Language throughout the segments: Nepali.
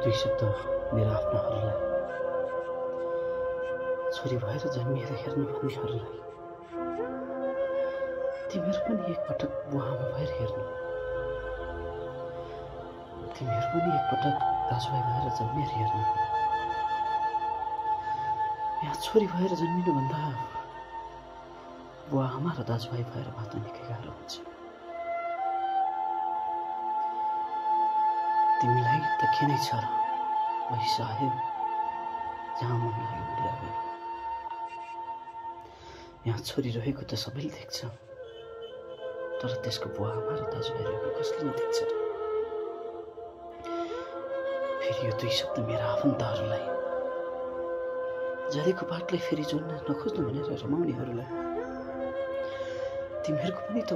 दुई शब्द मेरा आफ्नाहरूलाई, छोरी भएर जन्मिएर हेर्नु भन्नेहरूलाई, तिमीहरू पनि एकपटक बुवाआमा भएर हेर्नु, तिमीहरू पनि एकपटक दाजुभाइ भएर जन्मिएर हेर्नु। यहाँ छोरी भएर जन्मिनुभन्दा बुवाआमा र दाजुभाइ भएर बाँच्न निकै गाह्रो हुन्छ। तिमीलाई त के नै छ र, वैसा आयो जहाँ मन लाग्यो उडेर गयो। यहाँ छोरी रहेको त सबैले देख्छ, तर त्यसको बुवाआमा र दाजुभाइ रहेको कसले नदेख्छ र? फेरि यो दुई शब्द मेरा आफन्तहरूलाई, जरेको पाठलाई फेरि जोड्न नखोज्नु भनेर रमाउनेहरूलाई, तिमीहरूको पनि त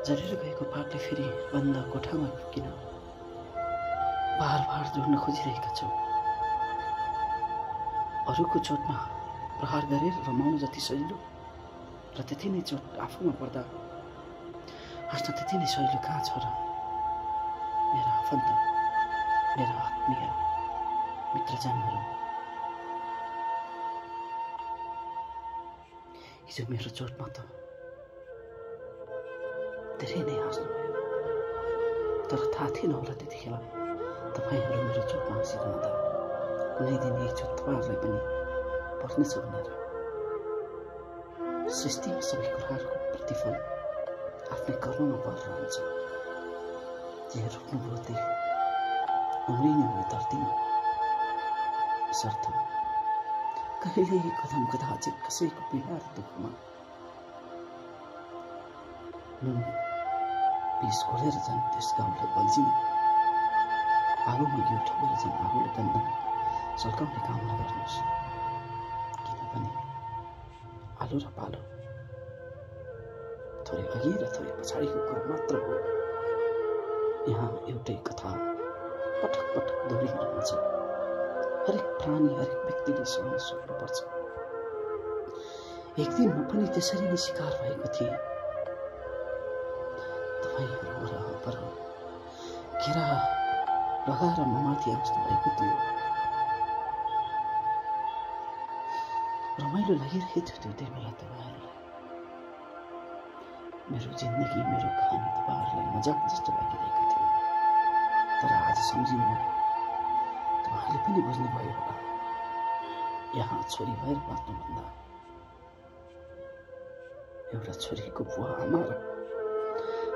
जरेर गएको पाठले फेरि बन्द कोठामा किन बार जोड्न खोजिरहेका छौ। अरूको चोटमा प्रहार गरेर रमाउनु जति सजिलो र त्यति नै चोट आफूमा पर्दा हाँस्न त्यति नै सजिलो कहाँ छ र? मेरा आफन्त, मेरा आत्मीय मित्रजनहरू, हिजो मेरो चोटमा त धेरै नै हाँस्नुभयो, तर थाहा थिएन होला त्यतिखेर तपाईँहरू मेरो चोटमा हाँसिरहँदा कुनै दिन एक चोट तपाईँहरूलाई पनि पर्नेछ भनेर। सृष्टिमा सबै कुराहरूको प्रतिफल आफ्नै कर्ममा पर्न हुन्छ। जे रोप्नुभयो त्यही उम्रिने भयो धरतीमा। सर्थ कहिल्यै कदम कदाचित कसैको पीडा र दुःखमा नुन पिस घोलेर झन् त्यस गाउँलाई बल्झिने, आगोमा घिउ ठोकेर झन् आगोले बन्धन सल्काउने काम नगर्नुहोस्। किनभने आलो र पालो थोरै अघि र थोरै पछाडिको कुरो मात्र हो। यहाँ एउटै कथा पटक पटक दोहोरिरहन्छ। हरेक प्राणी, हरेक व्यक्तिले सहन सक्नुपर्छ। एक दिन म पनि त्यसरी नै शिकार भएको थिएँ। तपाईँहरू वरपर घेरा लगाएर ममाथि हाँस्नु भएको थियो। रमाइलो लागिरहेको थियो त्यो बेला तपाईँहरूलाई। मेरो जिन्दगी, मेरो कहानी तपाईँहरूलाई मजाक जस्तो लागिरहेको थियो। तर आज सम्झिनु, तपाईँहरूले पनि बुझ्नुभयो होला, यहाँ छोरी भएर बाँच्नुभन्दा एउटा छोरीको बुवा आमा र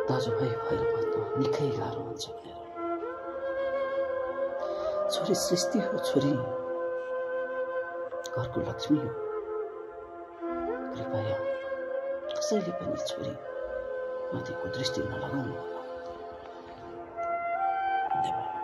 दाजुभाइ भएर बाँच्न निकै गाह्रो हुन्छ भनेर। छोरी सृष्टि हो, छोरी घरको लक्ष्मी हो। कृपया कसैले पनि छोरी माथिको दृष्टि नलगाउनु होला। धन्यवाद।